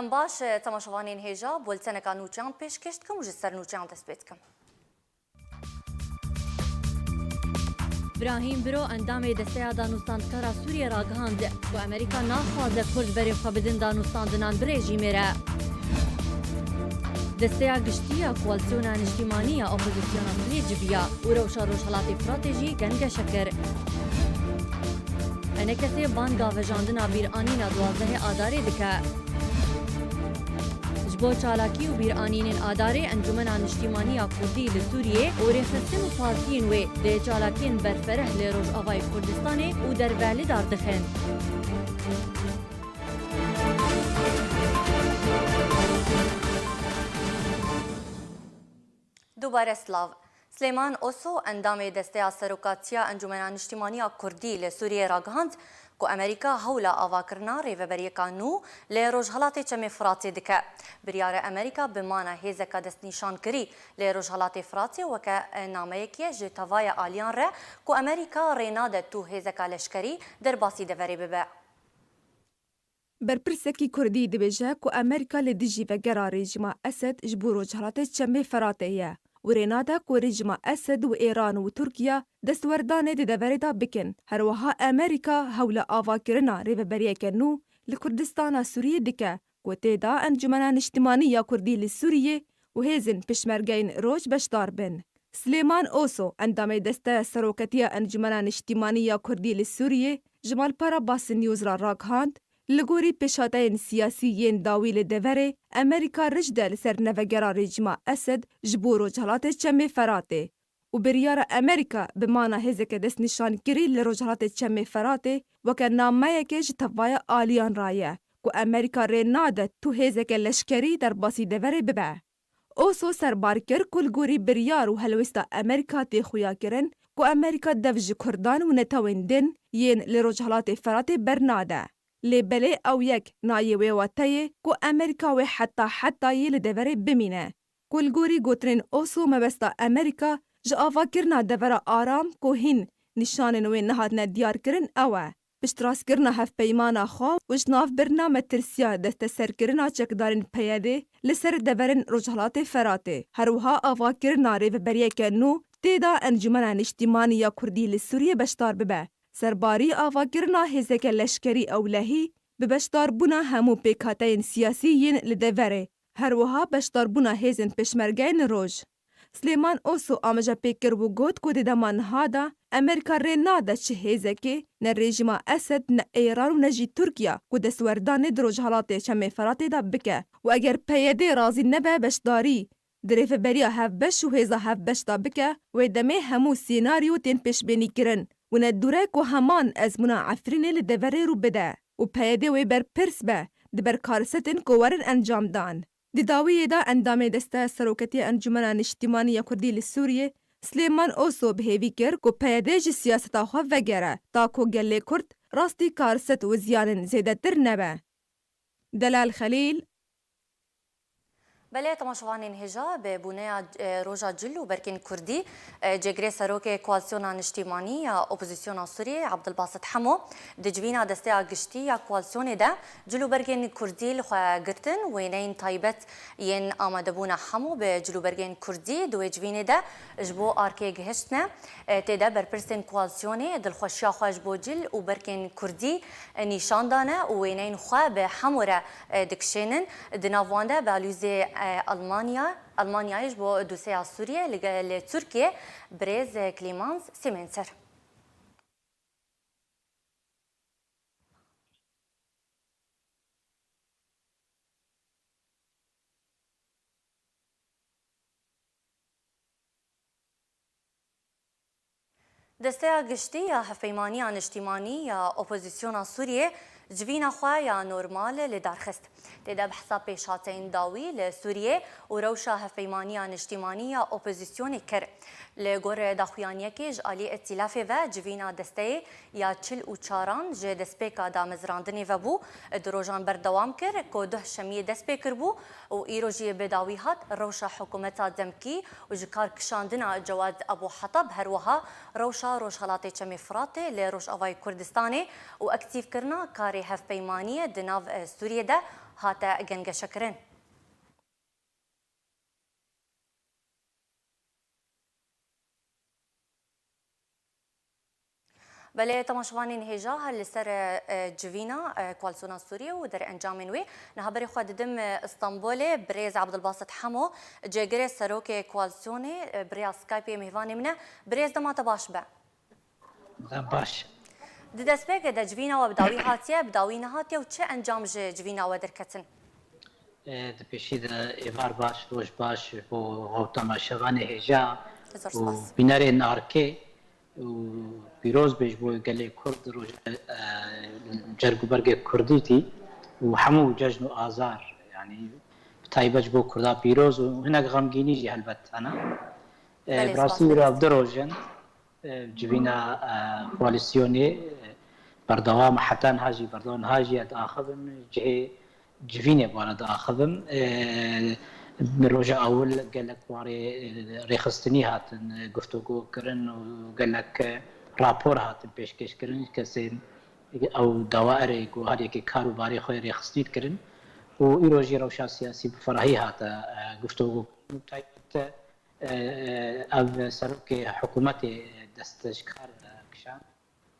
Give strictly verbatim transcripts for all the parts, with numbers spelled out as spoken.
Baş, temaşevanên hêja, bulteneka nûçeyan pêşkêş dikim û ji ser nûçeyan dest pê dikim. Brahîm Biro, endamê Desteya Danûstandkara Sûriyê ragihand ku Amerîka naxwaze Kurd berê xwe bidin danûstandinan bi rejîmê re. Desteya Giştî ya Koalîsyona Niştîmanî ya Opozîsyona Sûriyê civiya û rewşa Rojhilatê Firatê jî gengeşe kir. Enekesê banga vejandina bîranîna duwazdehê Adarê dike. Ji bo çalakî û bîranînên Adarê, Encûmena Niştîmanî ya Kurdî li Sûriyê û rêxistin û partiyên wê dê çalakiyên berfereh li Rojavayê Kurdistanê û derve li dar dixin. Dubare silav. Silêman Oso, endamê Desteya Serokatiya Encûmena Niştîmanî ya Kurdî li Sûriyê ragihand ku Amerîka hewla avakirina rêveberiyeka nû li Rojhilatê Çemê Firatê dike. Biryara Amerîka bi mana hêzeka destnîşankirî li Rojhilatê Firatê weke nameyekê ji tevaya aliyan re ku Amerîka rê nade tu hêzeka leşkerî derbasî deverê bibe. Berpirsekî Kurdî dibêje ku Amerîka li dijî vegera rejîma Esed ji bo Rojhilatê Çemê Firatê ye û rê nade ku rejîma Esed û Êran û Tirkiye destwerdanê di deverê de bikin. Her wiha Amerîka hewla avakirina rêveberiyeke nû li Kurdistana Sûriyê dike ku tê de Encûmena Niştîmanî ya Kurdî li Sûriyê û hêzên pêşmergeyên Roj beşdar bin. Silêman Oso, endamê Desteya Seroketiya Encûmena Niştîmanî ya Kurdî li Sûriyê, ji malpera Basın News re ragihand, li gorî pêşhateyên siyasî yên dawî li deverê, Amerîka rij de li ser nevegera rejîma Esed ji bo Rojhilatê Çemê Feratê û biryara Amerîka bi mana hêzeke destnîşankirî li Rojhilatê Çemê Feratê weke nameyekê ji tevaya aliyan re ye ku Amerîka rê nade tu hêzeke leşkerî derbasî deverê bibe. Oso serbar kir ku li gorî biryar û helwesta Amerîka tê xuyakirin ku Amerîka dev ji Kurdan û netewên din yên li Rojhilatê Feratê bernade. Lê belê ew yek nayê wê wateyê ku Amerîka wê heta hetayê li deverê bimîne. Ku li gorî gotinên Oso mebesta Amerîka ji avakirina devera aram ku hîn nîşanên wê nehatine diyarkirin ew e. Piştrastkirina hevpeymana xwe û ji nav birina metirsiya desteserkirina çekdarên P Y D li ser deverên Rojhilatê Feratê. Her wiha avakirina rêveberiyeke nû tê de Encûmena Niştîmanî ya Kurdî li Sûriyê beşdar bibe. Serbarî avakirina hêzeke leşkerî ewlehî bi beşdarbûna hemû pêkhateyên siyasî yên li deverê. Her wiha beşdarbûna hêzên pêşmergeyên Roj. Silêman Oso amaje pê kir û got ku di dema niha de Amerîka rê nade çi hêzekê, ne rejîma Esed, ne Êran û ne jî Tirkiye ku destwerdanê di Rojhilatê Çemê Feratê de bike û eger P Y D razî nebe beşdarî di rêveberiya hevbeş û hêza hevbeş de bike, wê demê hemû sênaryo tên pêşbînîkirin û ne dûr e ku heman ezmûna Efrînê li deverê rû bide û P Y D wê berpirs be di ber karsetên ku werin encamdan. Di dawiyê de endamê Desteya Seroketiya Encûmena Niştîmanî ya Kurdî li Sûriyê, Silêman Oso bi hêvî kir ku P Y D ji siyaseta xwe vegere, ta ku gelê Kurd rastî karset û ziyanên zêdetir nebe. Delal Xelîl. Belê, temaşevanên hêja, bi bûneya, e, roja cil û berkên Kurdî, e, cêgirê serokê Koalîsyona Niştîmanî ya Opozîsyona Sûriyê, Abdulbasit Hemo, di civîna Desteya Giştî ya Koalîsyonê de cil û bergên Kurdî li xwe girtin. Wêneyên taybet yên amadebûna Hemo bi cil û bergên Kurdî di wê civînê de ji bo arkê gihiştine. E, tê de berpirsên Koalîsyonê dilxweşiya xwe ji bo cil û berkên Kurdî, e, nîşan dane û wêneyên xwe bi Hemo re, e, dikişênin. Di nav wan de balûzê, e, Almanya, Almanyayê ji bo dosyeya Sûriyê li ge-, li Tirkiyê birêz, e, Clemens Semenser. Desteya Giştî ya Hevpeymaniya Niştîmanî ya Opozîsyona Sûriyê civîna xwe ya normal li dar xist. Tê de behsa pêşhateyên dawî li Sûriyê û rewşa hevpeymaniya niştîmanî ya opozîsyonê kir. Li gor daxuyaniyekê ji alî îtîlafê ve civîna desteyê ya çil û çaran ji destpêka damezrandinê ve bû, di rojan berdewam kir ku duh şemiyê dest pê kiribû û îro jî bi dawî hat rewşa hikûmeta demkî û ji kar kişandina Cewad Abu Hetab, her wiha rewşa Rojhelatê Çemê Firatê li Rojavayê Kurdistanê û aktîfkirina karê hevpeymaniyê di nav, e, Sûriyê de hate gengeşekirin. Belê, temaşevanên hêja, her li ser, e, civîna, e, Koalîsyona Sûriyê û derencamên wê, niha berê xwe didim, e, Stenbolê, birêz Abdulbasit Hemo, cêgirê serokê Koalîsyonê, e, bi rêya Skypeê mêvanê min e. Birêz, dema te baş be. Dem baş. Di destpêkê de civîna we bi dawî hatiye, bi dawî nehatiye û çi encam ji civîna we derketin? E, di pêşî de êvar baş, roj baş ji bo temaşevanê hêja û bînerên arkê û pîroz be ji bo gelê Kurd, roj, e, cerg û bergê Kurdîtî û hemû cejn û azar, yanî bi taybet ji bo Kurda pîroz û hinek xemgînî jî helbet hene. E, Belê, bi rastî spas. Wira du roj in, e, civîna, e, koalîsyonê, e, berdewam e, heta niha jî berdewam, niha jî ez diaxivim cihê civînê, wara diaxivim. E, roja ewil gelek warê, e, rêxistinî hatin, e, guftûgo kirin û gelek, e, rapor hatin pêşkêş kirin. Kesên ew dawa erê ku her yekê kar û barê xwe rêxistinî dikirin û îro jî rewşa siyasî bi ferahî hate, e, guftûgo kirin û taybet, e, e, ev serokê hikûmetê dest ji kar, e, kişand.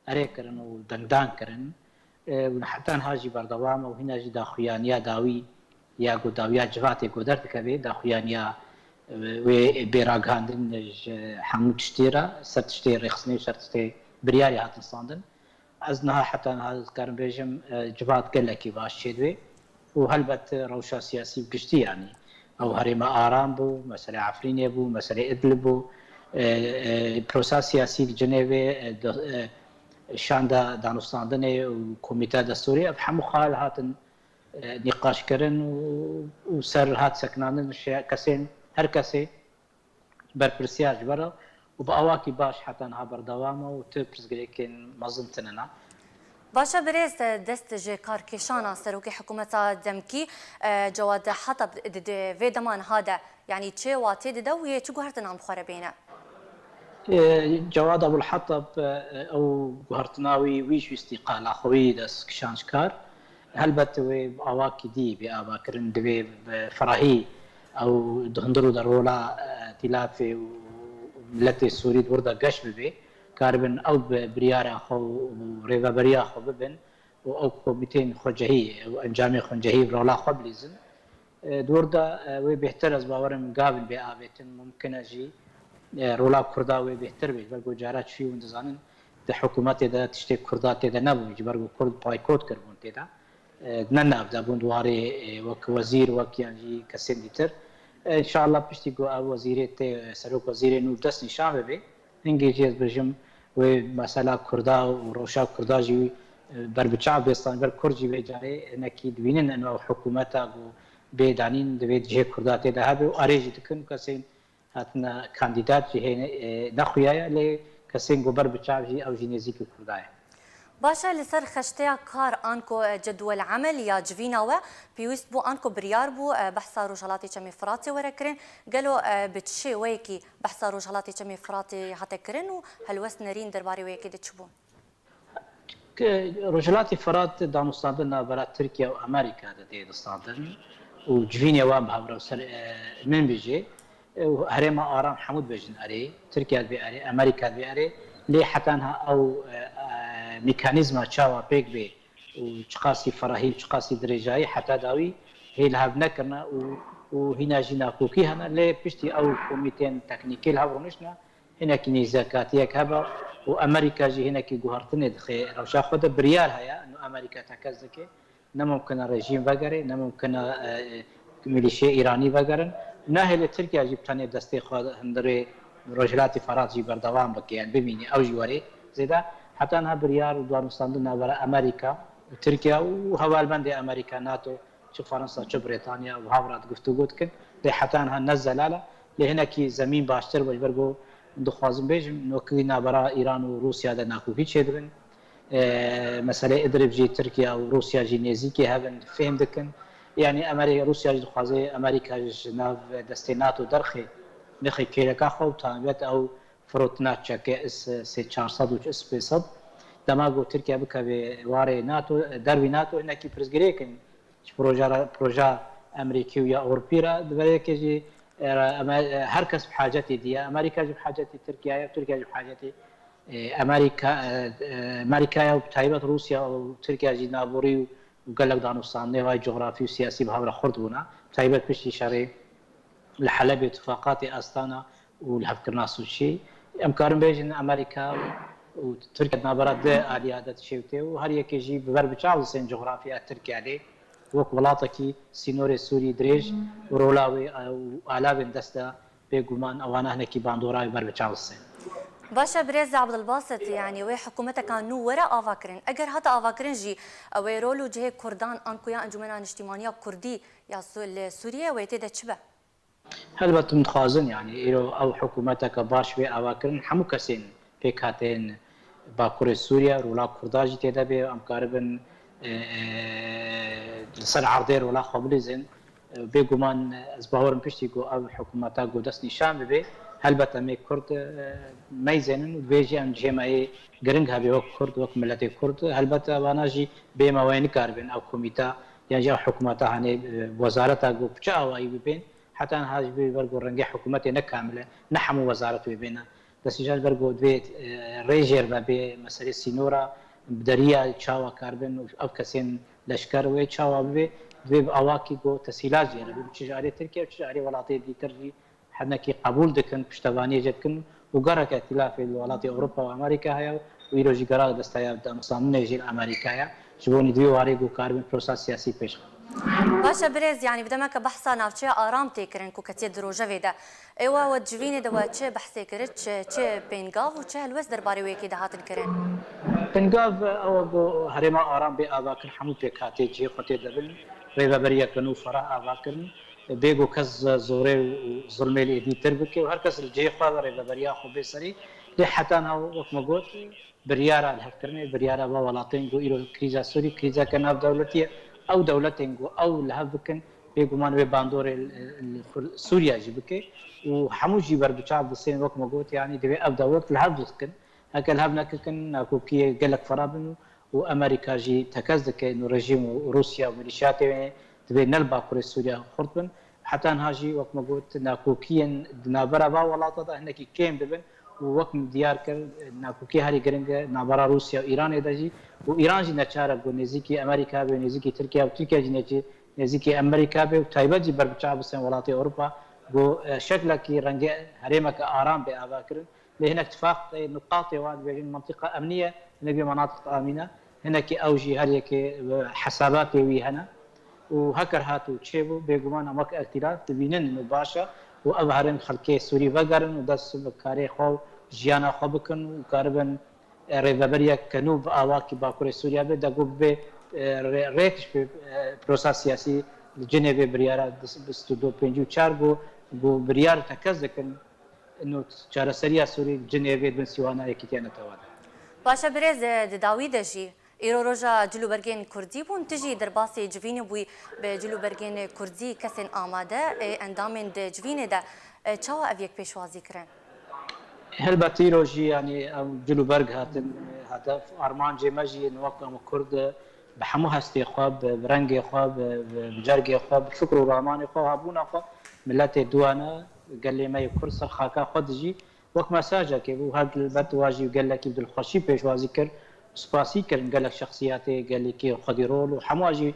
Erê kirin û dengdan kirin. E, û heta niha jî berdewam e û hîna jî daxuyaniya dawî ya ku dawiya civatê ku derdikeve, daxuyaniya, e, wê bê ragihandin ji hemû tiştê re, ser tiştê rêxistinê û ser tiştê biryarê hatin standin. Ez niha, heta niha dikarim bêjim, e, civat gelekî baş çêdibê. û helbet rewşa siyasî bi giştî, yanî ew herêma aram bû, meselê Efrînê bû, meselê Idlib bû, e, e, prosa siyasî li Cinêvê, e, de, e, şanda danûstandinê û komîteya destûrî, ev hemû xal hatin, e, nîqaşkirin û, û ser hat sekinandin şe-, kesên, her kesê berpirsiyar ji we re û bi awakî baş heta niha berdewam e û tu pirsgirêkên mezin tune ne. Baş e birêz, dest ji karkêşana serokê hikûmeta demkî, e, Cewad Hetab dide. Vê dema niha de, yanî çi watê dide û yê çi guhertinan bi xwe re bêne? E, Cewad Abul Hetab, e, ew guhertina wî, wî jî wî îstîqala xwe, wî dest kişand ji kar. Helbet wê bi awakî dî bê avakirin, divê bi ferahî ew di hundir û di rola, e, tîlafê û miletê Sûrî di wir de geş bibe, karibin ew bi biryara xwe û rêveberiya xwe bibin û ew komîteyên xwecehî û encamên xwecehî bi rola xwe bilîzin. E, di wir de, e, wê bêhtir, ez bawerim gavin bê avêtin, mumkin e jî, e, rola Kurda wê bêhtir bê. Ji ber ku cara çûyî hûn dizanin, di hikûmetê de tiştê Kurda tê de nebû. Ji ber ku Kurd paykot kiribûn tê de. E, ne nav de bûn di warê, e, wek wezîr, wek yan jî kesên dîtir. E, înşallah piştî ku ev wezîrê tê, serok wezîrê nû dest nîşan bibe, hingê jî ez bêjim, wê mesela Kurda û rewşa Kurda jî, e, berbiçav bê, stanber Kurd jî vê carê hinekî dibînin, eno ew hikûmeta ku bê danîn divê cihê Kurda tê de hebe û erê jî dikin û kesên hatine kandîdat jî hê, e, nexuyaye, lê kesên ku berbiçav jî ew jî nêzîkî Kurda ye. Baş e, li ser xeşteya kar anko cedwel emel ya civîna we pêwîst bû anko biryar bû, e, behsa Rojhelatê Çemê Firatê were kirin. Gelo, e, bi çi şêweyekî behsa Rojhelatê Çemê Firatê hate kirin û helwest nerîn derbarê wê yekê de çi bûn? Ke Rojhilatê Firat danûstandin navbera Tirkiye û Amerîka de tê distandin û civînê wan bi hev re ser, e, min bijê. E, û herêma aram hemû dibêjin erê, Tirkiye dibê erê, Amerîka dibê erê, lê heta niha ew, e, e, mekanîzma çawa pêk bê û çiqasî ferahî û çiqasî dirêjayî heta dawî hê li hev nekirine û, û hîna jî nakokî hene, lê piştî ew komîteyên teknîkî li hev rûniştine, hinekî nêzîkatiyek hebe û Amerîka jî hinekî guhertinê dixe rewşa xwe de, biryar heye, ino Amerîka tekez dike, ne mumkin e rejîm vegere, ne mumkin e, e, milîşyê Îranî vegerin. Nahêle Tirkiye jî bi tenê destê xwe hundirê Rojhilatê Firat jî berdewam bike, yani bimîne, ew jî were zêde. Heta niha biryar û danûstandin navbera Amerîka û Tirkiye û hevalbendê Amerîka, nato, çi Fransa, çi Brîtanya û hevra di guftûgo dikin. Lê heta niha ne zelal e. Lê hinekî zemîn baştir bû, ji ber ku dixwazim bêjim, nokî navbera Îran û Rûsya de nakokî çêdibin. E, meselê Idlib jî Tirkiye û Rûsya jî nêzîkî hev in, fêm dikin. Yanî Amerî-, Rûsya jî dixwaze Amerîka ji nav destê nato derxê, nexê kêleka xwe û taybet ew firotina çeke S sê çar sed û S pênc sed. Dema ku Tirkiye bikeve warê nato, dervî nato, hinekî pirsgirêk in. Ji proja re, proja Amerîkî û ya Ewropî re, di ber yekê jî, e, re, Amer-, e, her kes bi hacetê dî ye. Amerîka jî bi hacetê Tirkiye ye, Tirkiye jî bi hacetê, e, Amerîka, e, e, Amerîka ye û bi taybet Rûsya û Tirkiye jî naborî û, û gelek danûstandinê wayê cografî û siyasî bi hev re xurt bûne. Bi taybet piştî şerê li Helebê tifaqatê Astana û lihevkirina Sûçî. Em karin bêjin Amerîka û Tirkiye di navbera di aliya de dişêwitê û her yekê jî bi ber bi çav distên coxrafiya Tirkiye lê wek welatekî sînorê Sûrî dirêj û rola wê û alavên dest de bêguman ewana hinekî bandora wê ber bi çav distên. Baş e, birêz Abdulbasit, yanî wê hikûmeteka nû were avakirin. Eger hate avakirin jî, ew ê rol û cihê Kurdan an ku ya Encûmena Niştîmaniya Kurdî ya Su-, li Sûriyê wê tê de çi be? Helbet em dixwazin, yanî îro ew hikûmeteke baş bê avakirin, hemû kesên pêkhateyên Bakurê Sûriye, rola Kurda jî tê de bê, em karibin, e, e, li ser erdê rola xwe bilîzin. E, bêguman, e, ez bawer im piştî ku ev hikûmeta ku dest nîşan bibe, helbet em ê Kurd, e, meyzênin û divê jî em cihê me yê giring hebe wek Kurd, wek miletê Kurd. Helbet evana jî bê me wê nikaribin ev komîta yan jî ev hikûmeta hanê, e, wezareta ku bi çi awayî bibên, heta niha jî bê ber ku rengê hikûmetê ne kamil e, ne hemû wezaret wê bêne. Destnîşan ber ku divê, e, rê jêr ve bê meselê sînora, bi deriya çawa karibin û ev kesên leşker wê çawa bibê, divê bi awakî ku tesîlat jê re bê, çi ji alî Tirkiye û çi ji alî welatê dîtir jî hinekî qebûl dikin, piştevaniyê jê dikin û gereke îtîlafê li welatê Ewropa û Amerîka heye û îro jî gera desteya danûstandinê jî li Amerîka ye. Ji bo nî di wî warê ku karibin prosa siyasî pêş xin. Baş e birêz, yanî bi demeke behsa navçeya Aram tê kirin ku ketiye di rojevê de. Ê we, we di civînê de we çi behsê kir, çi, çi pêngav û çi helwest derbarê wê yekê de hatin kirin? Pêngav ew e ku herêma Aram bê ava kir, hemû pêkhatê cihê xwe tê de bin, rêveberiyeke nû ferah ava kirin. Bê ku kes zorê û zulmê li êdî tir bike û her kes li cihê xwe ve rêveberiya xwe bê serî. Lê heta niha wek me got, biryara lihevkirinê, biryara va welatên ku îro krîza Sûrî, krîzeke navdewletî ye. Ew dewletên ku ew li hev bikin, bêguman wê bandorê li, li Kur-, Sûriya jî bike û hemû jî berbiçav distên, wek me got, yanî divê ev dewlet li hev bikin. Heke li hev nekikin, nakokiyê gelek ferah bin û, û Amerîka jî tekez dike û rejîm û Rûsya û milîşyatê wê divê ne li Bakurê Sûriya xurt bin. Heta niha jî, wek me got, nakokiyên di navbera va welata de hinekî kêm dibin û wek min diyar kir, nakokî herî giring e navbera Rûsya û Îranê de jî û Îran jî neçar e ku nêzîkî Amerîka be, nêzîkî Tirkiye û Tirkiye jî nêzî-, nêzîkî Amerîka be û taybet jî berbiçav bisin welatê Ewropa ku, e, şeklekî rengê herêmeke aram bê avakirin. Lê hinek tifaq, e, nuqatê wan dibêjin mentiqa emnî ye, hinek bê menatiq amîn e. Hinekî ew jî her yekê, e, hesabatê wî hene. Û heker hat û çêbû, bêguman em wek îtîlaf dibînin û baş e û ev herin xelkê Sûrî vegerin û dest bi karê xwe û jiyana xwe bikin û karibin, e, rêveberiyeke nû bi awakî Bakurê Sûriya be, de ku bê, e, rê-, rêk ji pê, e, prosa siyasî li Cinêvê biryara dis-, bîst û du pêncî û çar bû, bû biryar tekez dikin. Û çareseriya Sûrî Cinêvê di bin sîwana Yekîtiya Netewan e. Baş e birêz, e, di dawî de jî îro roja cilûbergên Kurdî bûn, tu jî derbasî civînê bûyî bi cilûbergên Kurdî, kesên amade, e, endamên di civînê de, e, çawa ev yek pêşwazî kirin? Helbet îro jî, yanî, ew cilûberg hatin, e, hedef, armancê me jî yên wek em Kurd, e, bi hemû hestê xwe, bi, bi rengê xwe, bi, bi, bi cergê xwe, bi fikr û ramanê xwe, hebûna xwe, miletê duane, gelê me yê Kurd ser xaka xwe dijî, wek mesajekê bû. Helbet wa jî gelekî bi dilxweşî pêşwazî kir, spasî kirin gelek şexsiyetê, gelekî xwedî rol û hemû jî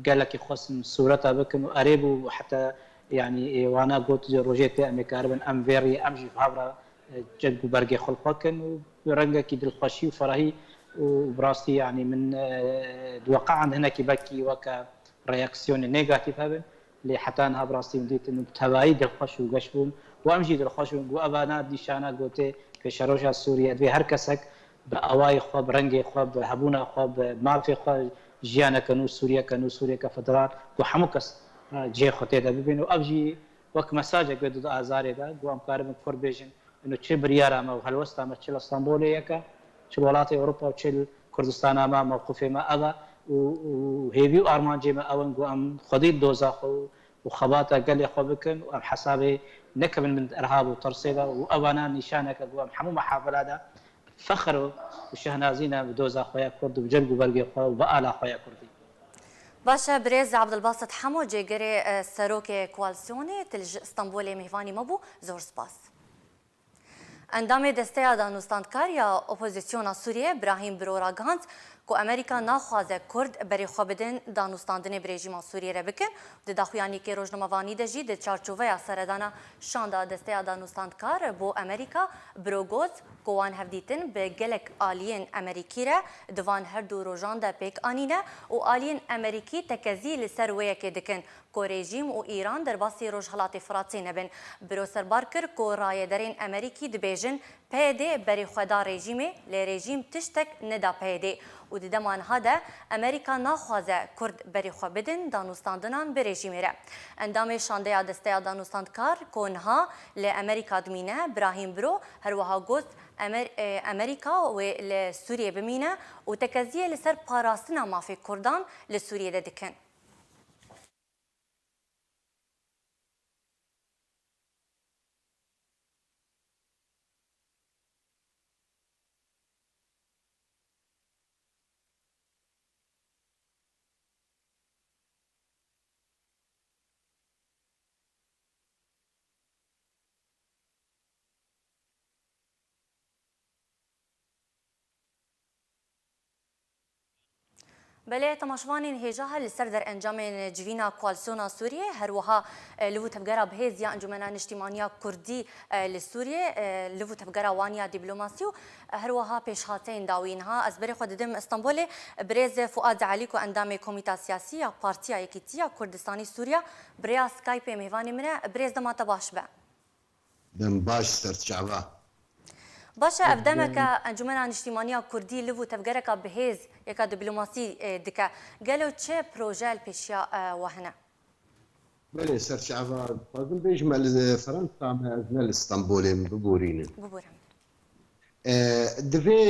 gelekî xwestin sûreta bikin û erê bû heta, yanî, ê, wana got, rojê tê em ê karibin, em vê rî, em jî bi hev re, e, ceng û bergê xwe li xwe kin û bi rengekî dilxweşî û ferahî û bi rastî, yanî, min, e, diweqeand hinekî belkî weke reaksiyonê negatîf hebin, lê heta niha bi rastî min dît, min bi tevayî dilxweş û geş bûm û em jî dilxweş bûn ku evana nîşana gotê pêşeroja Sûriye divê her kesek bi awayê xwe, bi rengê xwe, bi hebûna xwe, bi mafê xwe jiyaneke nû, Sûriyeke nû, Sûriyeke federal, ku hemû kes, e, cihê xwe tê de bibîn û ev jî wek mesajek wê di azarê de, ku em karibin Kurd bêjin, ino çi biryara me û helwesta me çi li Stenbolê yeke, çi li welatê Ewropa û çi li Kurdistana me, mewqifê me ev e û, û hêvî û armancê me ew in, ku em xwedî li doza xwe û, û xebata gelê xwe bikin û em hesabê nekevin bin irhab û tirsê de û evana nîşaneke ku em hemû mehafila de fexr û şehnazî ne bi doza xwe ya Kurd û bi cerg û bergê xwe û bi ala xwe ya Kurdî. Baş e, birêz Abdulbasit Hemo, cêgirê, e, serokê koalîsyonê, tu li ji Stenbolê mêvanî me bû. Zor spas. Endamê Desteya Danûstandkar ya Opozîsyona Sûriyê, Brahîm Biro, ragihand ku Amerîka naxwaze Kurd berê xwe bidin danûstandinê bi rejîma Sûriyê re bikin. Di daxuyaniyekê rojnamevanî de jî di çarçoveya seredana şanda Desteya Danûstandkar bo Amerîka, Biro got ku wan hevdîtin bi gelek aliyên Amerîkî re di van her du rojan de pêk anîne û aliyên Amerîkî tekezî li ser wê yekê dikin ku rejîm û Îran derbasî Rojhelatê Firatê nebin. Biro serbar kir ku rayederên Amerîkî dibêjin P Y D berê xwe da rejîmê, lê rejîm tiştek neda P Y D û di dema niha de Amerîka naxwaze Kurd berê xwe bidin danûstandinan bi rejîmê re. Endamê şandeya Desteya Danûstandkar ku niha li Amerîka dimîne, Brahîm Biro, her wiha got Amer-, e, Amerîka wê li Sûriyê bimîne û tekeziyê li ser parastina mafê Kurdan li Sûriyê de dikin. Belê, temaşevanên hêja her li ser derencamên civîna Koalîsyona Sûriyê, her wiha, e, Liv û Tevgera Bihêz ya Encûmena Niştîmaniya Kurdî, e, li Sûriyê, e, Liv û Tevgera wan ya Dîplomasî û, e, her wiha pêşhateyên dawî. Niha ez berê xwe didim Stenbolê. Birêz Fuad Elî ku endamê Komîta Siyasî ya Partiya Yekîtî ya Kurdistanî Sûriya bi rêya Skypeê mêvanê min e. Birêz, dema te baş be. Dem baş, ser çava. Baş e, ev demeke Encûmena Niştîmaniya Kurdî, Liv û Tevgereka Bihêz yeka dîplomasî, e, dike. Gelo çi proje li pêşiya, e, we hene? Belê, ser çava. Dixwazim bêjim, ez li Fransa me, ez ne li Stenbolê, min biborînin. Biborin. E, di vê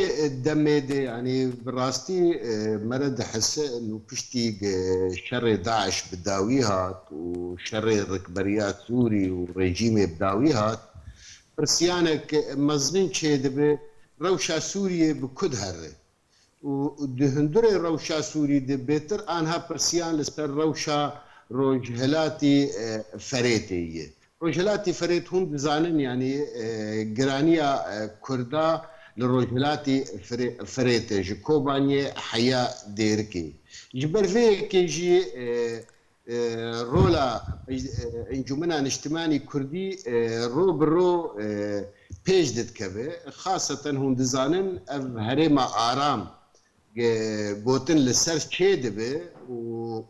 demê de, yanî bi rastî, e, me re dihise û piştî, e, şerê DAIŞ bi dawî hat û şerê Rikberiya Sûrî û rejîmê bi dawî hat, pirsiyanek mezin çêdibe, rewşa Sûriyê bi ku dihere? Û di hundirê rewşa Sûrî de bêtir anha pirsiyan li ser rewşa Rojhilatî, e, Ferêtê ye. Rojhilatî Ferêt hûn dizanin, yanî, e, giraniya, e, Kurda li Rojhilatî Firê-, Firêt e, ji Kobaniyê heya Dêrikê. Ji ber vê yekê jî, e, e, rola, e, Encûmena Niştimanî Kurdî, e, ro bi ro, e, pêş didikeve. Xaseten hûn dizanin ev herêma aram, e, gotin li ser çêdibe û,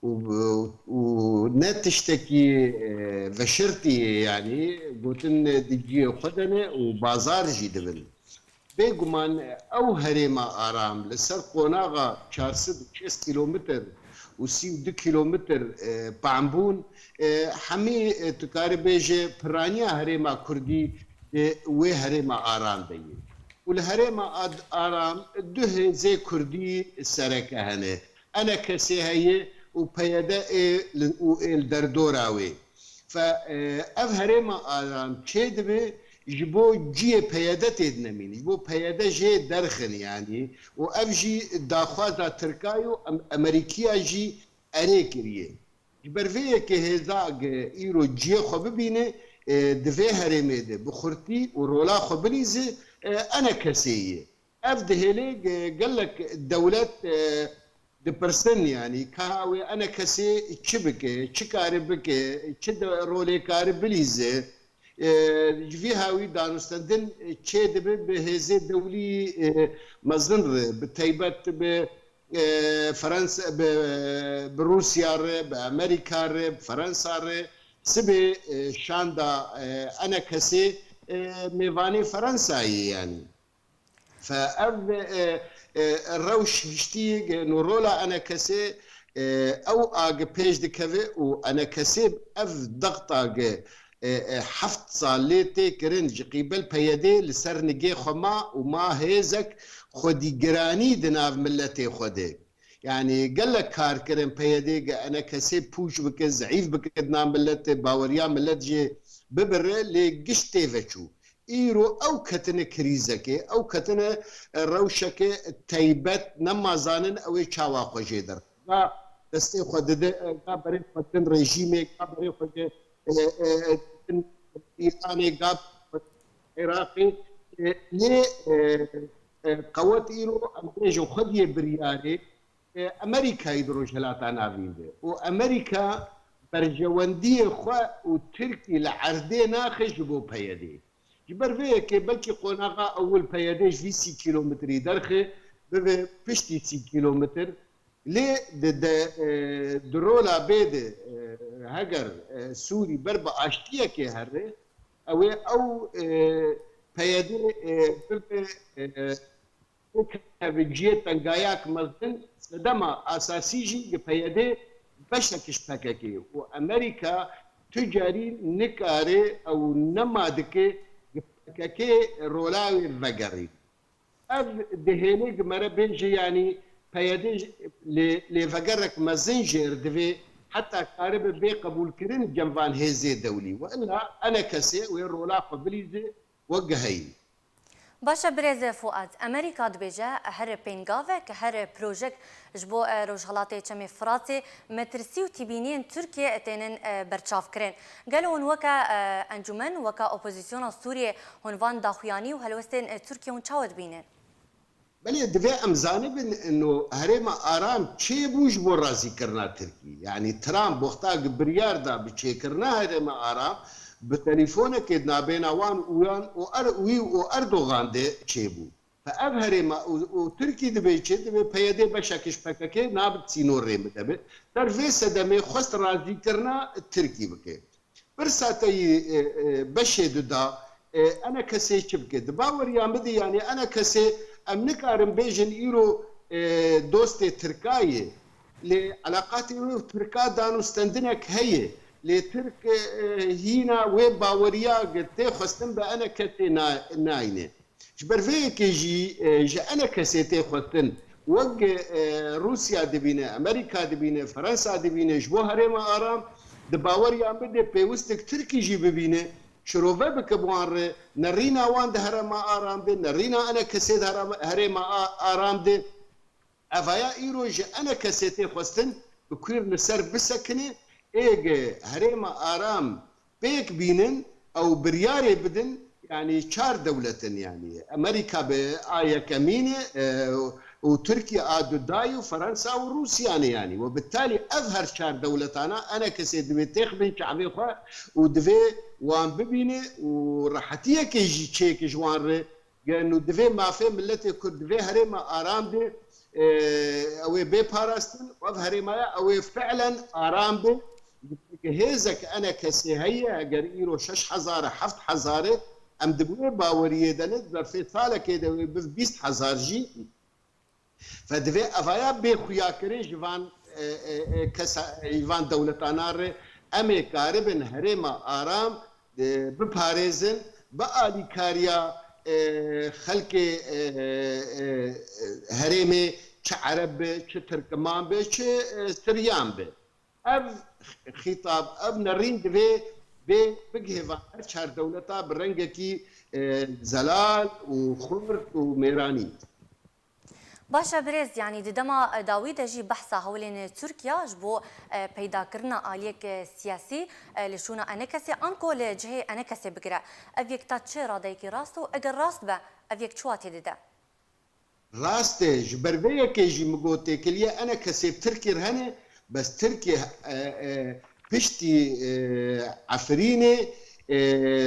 û, û ne tiştekî, e, veşirtî ye, yanî gotin di cihê xwe de ne û bazar jî dibin. Bêguman ew herêma aram li ser qonaxa çar sed û şêst kîlometr û sî û du kîlometr, e, panbûn, e, hemî, e, tu karî bêje piraniya herêma Kurdî, e, wê herêma aram de ye. Û li herêma Ad-, aram du hêzê Kurdî sereke hene. ENKSê heye û PYD ê li, û ê li derdora wê. Fe, e, ev herêma aram çêdibe ji bo cihê PYD tê dinemîne, ji bo PYD jê derxin, yanî, û ev jî daxwaza Tirka yo, em-, Emerîkiya jî erê kiriye. Ji ber vê yekê hêza ge îro cihê xwe bibîne, e, di vê herêmê de bi xurtî û rola xwe bilîze, e, ENKSê ye. Ev dihêle ge-, gelek dewlet, e, dipirsin, yanî ka wê ENKSê çi bike, çi kare bike, çi de rolê kare bilîze. E, ji vî hawî danûstendin çêdibe bi hêzê dewlî, e, mezin re, bi taybet bi, e, Fransa, bi, bi Rûsya re, bi Amerîka re, bi Fransa re. Sibê, e, şanda, e, ENKSê, e, mêvanê Fransayê, yanî. Fe ev, e, e, rewş hiştî, e, no rola ENKSê, e, ew a ge pêş dikeve û ENKSê ev dexta ge, e, e, heft sal lê tê kirin ji qîbel PYDê li ser nigê xwe ma û ma hêzek xwedîgiranî di nav miletê xwe de. Yanî gelek kar kirin PYDê ge ENKSê pûç bike, zeîf bike di nav miletê, baweriya milet jê bibire, lê giş tê veçû. Îro ew ketine krîzekê, ew ketine, e, rewşeke teybet, nema zanin ew ê çawa xwe jê derxe. Va, destê xwe dide, e, ga berê xwe din rejîmê, ga berê xwe ge, e, e, din Îranê, ga Iraqê, e, lê, e, e, qewet îro em bêjin xwediyê biryarê, e, Amerîkayê di Rojhilata Navîn de. Û Amerîka berjewendiyê xwe û Tirkî li erdê naxe ji bo P Y D'ê. Ji ber vê yekê belkî qonaxa ewil P Y D ji vî sî kîlometrî derxe, bibe piştî sî kîlometr. Lê di, de, e, di rola bê de, e, heger, e, Sûrî ber bi aştiyekê here, ew ê ew, e, P Y D, e, bibe, e, Kevin cihê tengayak mezin, sedema esasî jî gi P Y D beşek ji P K K û Amerîka tu carî nikare ew nema dike gi P K K rola wê vegerî. Ev dihêle gi mere bêje, yanî P Y D lê, lêvegerek mezin jêr divê heta karibe bê qebûlkirin cem van hêzê dewlî. Wella enekesê wê rola xwe bilîze wek giheyî. Baş e birêz Fuat, Amerîka dibêje her pêngavek, her projek ji bo, e, Rojhelatê Çemê Firatê metirsî û tîbîniyên Tirkiyê tênin, e, berçavkirin. Gelo hûn weke, e, encûmen, weke opozisyona Sûriyê hûn van daxuyanî û helwestên, e, Tirkiyê hûn çawa dibînin? Belê, divê em zanibin, ino herêma Aram çêbû ji bo razîkirina Tirkî. Yanî Trump wexta ki biryar da bi çêkirina herêma Aram, bi telîfonekê di nabêna wan û yan û Er-, wî û Erdogan de çêbû. Fe ev herêma û, û Tirkî dibê çi? Dibê P Y D beşek ji P K K nabit sînorê min de be. Ser vê sedemê xwest razîkirina Tirkî bike. Pirsa te yî, e, e, beşê du da, e, enekesê çi bike? Di baweriya min de, yanî enekesê em nikarin bêjin îro, e, dostê Tirka ye. Lê eleqatê wê û Tirka dan û stendinek heye. Lê Tirk, e, e, hîna wê baweriya gi tê xwestin bi enekesê na-, nayne. Ji ber vê yekê jî, e, ji enekesê tê xwestin, wek, e, Rûsya dibîne, Amerîka dibîne, Fransa dibîne, ji bo herêma Aram, di baweriya min de pêwistik Tirkî jî bibîne, şirove bike bi wan re, nerîna wan di herêma Aram de, nerîna enekesê di herema-, herêma A-, Aram de. Evaya îro ji enekesê tê xwestin bi kuir li ser bisekine, ê gi herêma Aram pêk bînin, ew biryarê bidin, yanî çar dewlet in, yanî Amerîka bi a yekemîn e, e, û Tirkiye a dudayî û Fransa û Rûsya ne, yanî we bi talî ev her çar dewletana enekesê divê têxibin çavê xwe û divê wan bibîne û rehetiyekê jî çêke ji wan re. Geno divê mafê miletê Kurd, divê herêma Aram de, e, ew ê bê parastin, ev herêmaya ew ê fi'len aram be. Hêzek enekesê heye, eger îro şeş hezar e, heft hezar e, em di wê baweriyê de ne, di zerfê salekê de wê bi bîst hezar jî. Fe divê evaya bê xuyakirin ji van, e, e, e, kesa, ji van dewletana re em ê karibin herêma Aram, e, biparêzin, bi alîkariya, e, xelkê, e, e, e, herêmê, çi Ereb be, çi Tirkiman be, çi, e, Siryan be. Ev xîtab, ev nerîn divê bê bigihê van her çar dewleta bi rengekî, e, zelal û xurt û mêranî. Baş e birêz, yanî di dema dawî de jî behsa hewlên Tirkiya ji bo, e, peydakirina aliyek, e, siyasî, e, li şûna enekesê anko li cihê enekesê bigire. Ev yek ta çi radeyekî rast û eger rast be, ev yek çi watê dide? Rast e, ji ber vê yekê jî min got têkiliya enekesê bi Tirkî re hene, bes Tirkî, e, e, piştî, e, Efrînê, e,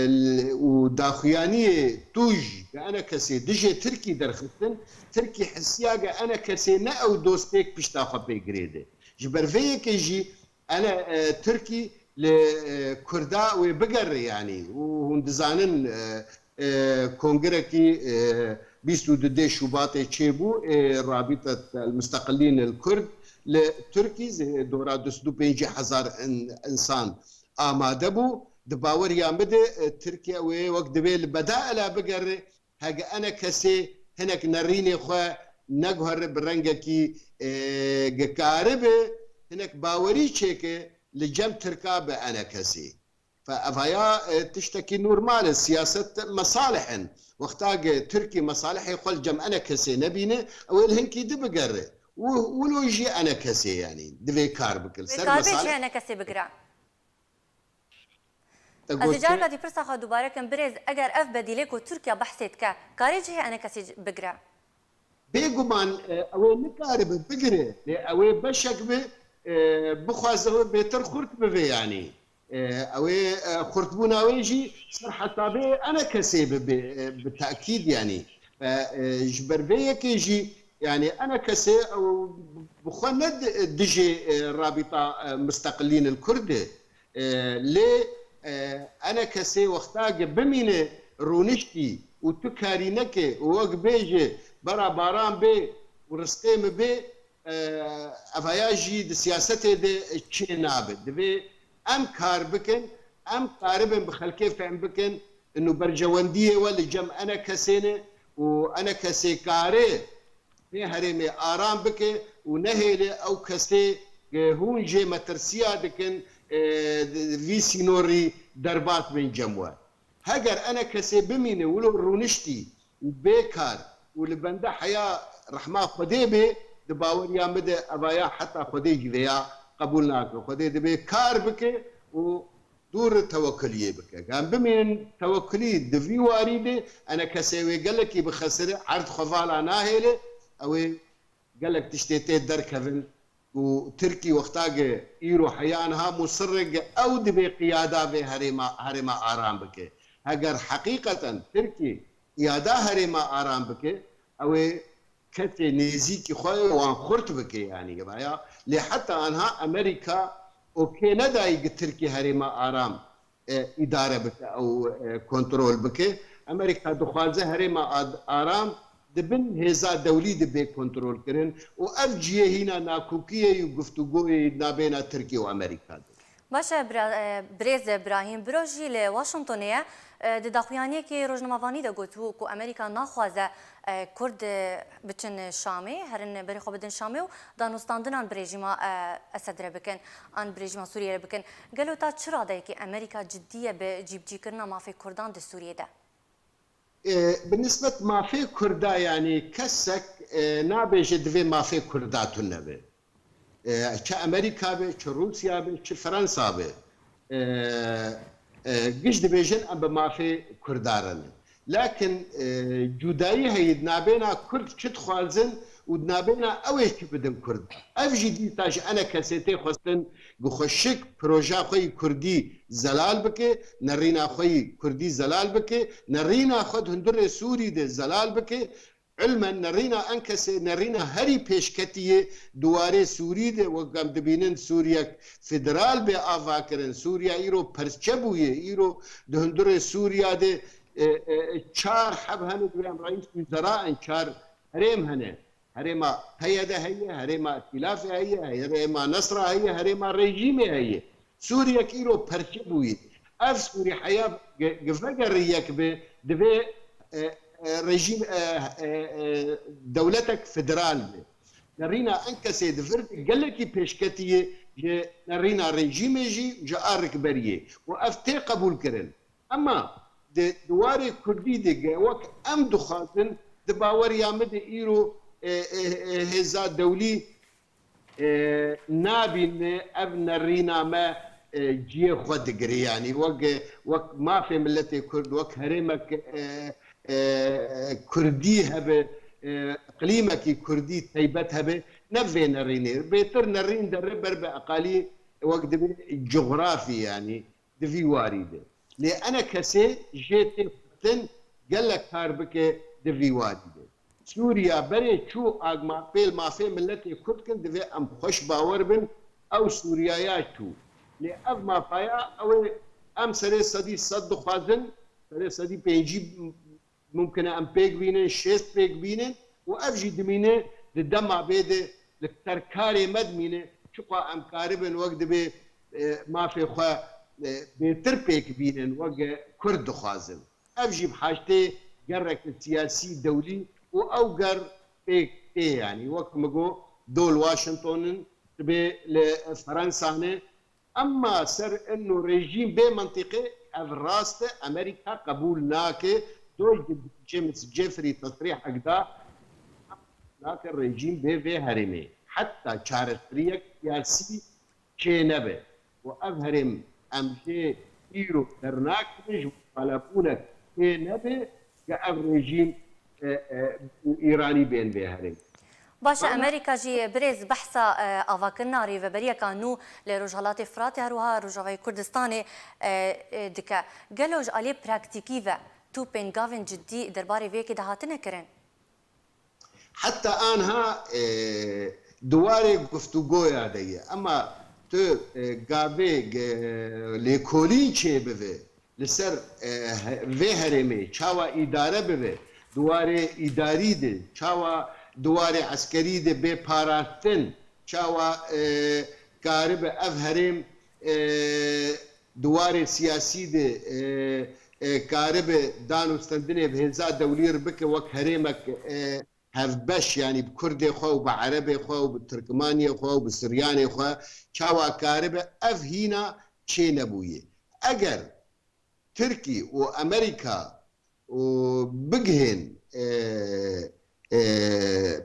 l-, û daxuyaniyê tûj bi enekesê dijê Tirkî derxistin, Tirkî hisiya ge enekesê ne ew dostêk pişta xwe pê girêde. Ji ber vê yekê jî ene, e, Tirkî li, e, Kurda wê bigere, yanî û hûn dizanin, e, e, kongirekî, e, bîst û du Şubatê çêbû, e, Rabîtet el Musteqilîn el Kurd li Tirkî zî dora du sed û pêncî hezar in-, insan amade bû. Di baweriya min de, e, Tirkiye wê wek divê li bedaela bigere, hege enekesê hinek nerînê xwe neguhere bi rengekî, e, ge karibe hinek bawerî çêke li cem Tirka bi enekesê. Fe evaya, e, tiştekî normal e. Siyaset mesalih in. Wexta ge Tirkî mesalihê xwe li cem enekesê nebîne, ew ê li hinkî di bigere. û wilo jî enekesê, yanî divê kar bikin. Wê ser kar bê jî mesalê enekesê bigire. Te Ez ê gote, careka dî pirsa xwe dubare kim, birêz, eger ev bedîlê ku Tirkiye behsê dike, karê cihê enekesê bigire? Bêguman, e, ew ê nikaribe bigire, lê ew ê beşek bi, e, bixwaze wê bêtir xurt bibe, yanî. E, ew ê, e, xurtbûna wê jî ser hesabê enekesê bibe, e, bi tekîd, yanî. E, e, ji ber vê yekê jî, yanî enekesê ew bi xwe ne di-, dijê, e, rabîta, e, musteqilîn li Kurd e. E, lê, e, enekesê wexta ge bimîne rûniştî û tu karî neke û wek bêje bera baran bê û rizqê min bê, e, evaya jî di siyasetê de çê nabe. Divê em kar bikin, em karibin bi xelkê fehm bikin, inu berjewendiyê we li cem enekesê ne û enekesê kare vê herêmê aram bike û nehêle ew kesê, e, hûn jê metirsiya dikin, e, di vî sînorî derbas bin cem we. Heger enekesê bimîne wilo rûniştî û bê kar û li bende heya rehma Xwedê bê, di baweriya min de evaya heta Xwedê jî vêya qebûl nake. Xwedê dibê kar bike û dûr tewekuliyê bike. Em bimînin tewekulî di vî warî de, enekesê wê gelekî bixesire, erd xwe vala nahêle, ew ê gelek tiştê tê derkevin û Tirkî wexta ge îro heya niha musirre ge ew dibê qiyada vê herêma, herêma aram bike. Heger heqîqeten Tirkî qiyada herêma aram bike, ew ê kesê nêzîkî xwe wan xurt bike, yanî vaya. Lê heta anha Amerîka okê nedayî ki Tirkî herêma aram, e, îdare bike, ew, e, kontrol bike. Amerîka dixwaze herêma ad-, aram di bin hêza dewlî de bê kontrol kirin û ev cihê hîna nakokiyê û guftûgoyê nabêna Tirkî û Amerîka de. Baş e, bira-, e, birêz Birahîm Biro jî li Washingtonê ye. E, di daxuyaniyekê rojnamevanî de gotibû ku Amerîka naxwaze, e, Kurd, e, biçin Şamê, herin berê xwe bidin Şamê û danûstandinan bi rejîma, e, Esed re bikin, an bi rejîma Sûriyê re bikin. Gelo ta çi radeyekê Amerîka cidî ye bi cîbicîkirina mafê Kurdan di Sûriyê de? E, bi nisbet mafê Kurda, yanî kesek, e, nabêje divê mafê Kurda tune be. E, çi Amerîka be, çi Rûsya be, çi Fransa be. E, e, giş dibêjin em bi mafê Kurda re ne. Lakin, e, cudayî heye di nabêna Kurd çi dixwazin û di nabêna ew ê çi bidin Kurd. Ev jî dîsa ji enekesê tê xwestin ku xweşik proja xwe yî Kurdî zelal bike, nerîna xwe yî Kurdî zelal bike, nerîna xwe di hundirê Sûrî de zelal bike. Ilmen nerîna enekesê nerîna herî pêşketî ye di warê Sûrî de, wek em dibînin Sûriyek federal bê avakirin. Sûriya îro perçe bûye, îro di hundirê Sûriya de, e, e, çar heb hene, divê em reîs wizera in, çar herêm hene. Herêma P Y D heye, herêma Îtîlafê heye, herêma Nesra heye, herêma rejîmê heye. Sûriyek îro perçe bûyî. Ev Sûrî heya ge-, ge-, vegerî yek be, divê, e, e, rejîm, e, e, e, dewletek federal be. Nerîna enekesê di vir de gelekî pêşketî ye ji nerîna rejîmê jî, ji a rikberiyê. Û ev tê qebûlkirin. Ema di, di warê Kurdî de ge wek em dixwazin, di baweriya min de îro, e, e, e, hêza dewlî, e, nabîne ev nerîna me, e, cihê xwe digire. Yanî wek, wek mafê miletê Kurd, wek herêmek, e, e, Kurdî hebe, e, iqlîmekî Kurdî teybet hebe, ne vê nerînê. Bêtir nerîn dere ber bi eqalî wek dibe cografî, yanî di vî warî de. Lê enekesê jê tê xurtin gelek kar bike di vî warî de. Sûriya berê çû agma pêl mafê miletê Kurd kin, divê em xweş bawer bin, ew Sûriyaya çû. Lê ev mafaya ew ê em serê sedî sed dixwazin, serê sedî pêncî mumkin e em pêk bînin, şêst pêk bînin û ev jî dimîne di dema bê de li ser karê me dimîne, çiqa em karibin wek dibê, e, mafê xwe, e, bêtir pêk bînin, wek Kurd dixwazin. Ev jî bi haştê gereke siyasî dewlî û ew ger pêk tê, yanî wek min got, dol Washington in, dibê li Fransa ne, Emma ser ino rejîm bê mentiqe, ev rast e, Amerîka qebûl nake. Dol James Jeffrey tesrîhek da, nake rejîm bê vê herêmê. Heta çareseriyek siyasî çê nebe. Û ev herêm em jê îro dernakevin ji muxalefûnek çê nebe, ke ev rejîm, e, e, û Îranî bên vê herêm. Baş e, Amerîka jî birêz behsa, e, avakirina rêveberiyeka nû li Rojhilatê Firatê, her wiha Rojavayê Kurdistanê, e, e, dike. Gelo ji aliyê praktîkî ve tu pêngavên cidî derbarê vê yekê de hatine kirin? Heta anha, e, di warê guftûgoya de ye. Ema tu, e, gavê, e, lêkolîn çêbibe, li ser, e, he-, vê herêmê çawa îdare bibe, di warê îdarî de, çawa di warê eskerî de bê parastin, çawa, e, karibe ev herêm, e, di warê siyasî de, e, e, karibe danûstendinê bi hêza dewlî re bike wek herêmek, e, hevbeş, yanî bi Kurdê xwe û bi Erebê xwe û bi Tirkmaniyê xwe û bi Siryanê xwe, çawa karibe ev hîna çê nebûye. Eger Tirkî û Amerîka û bigihên, e, e,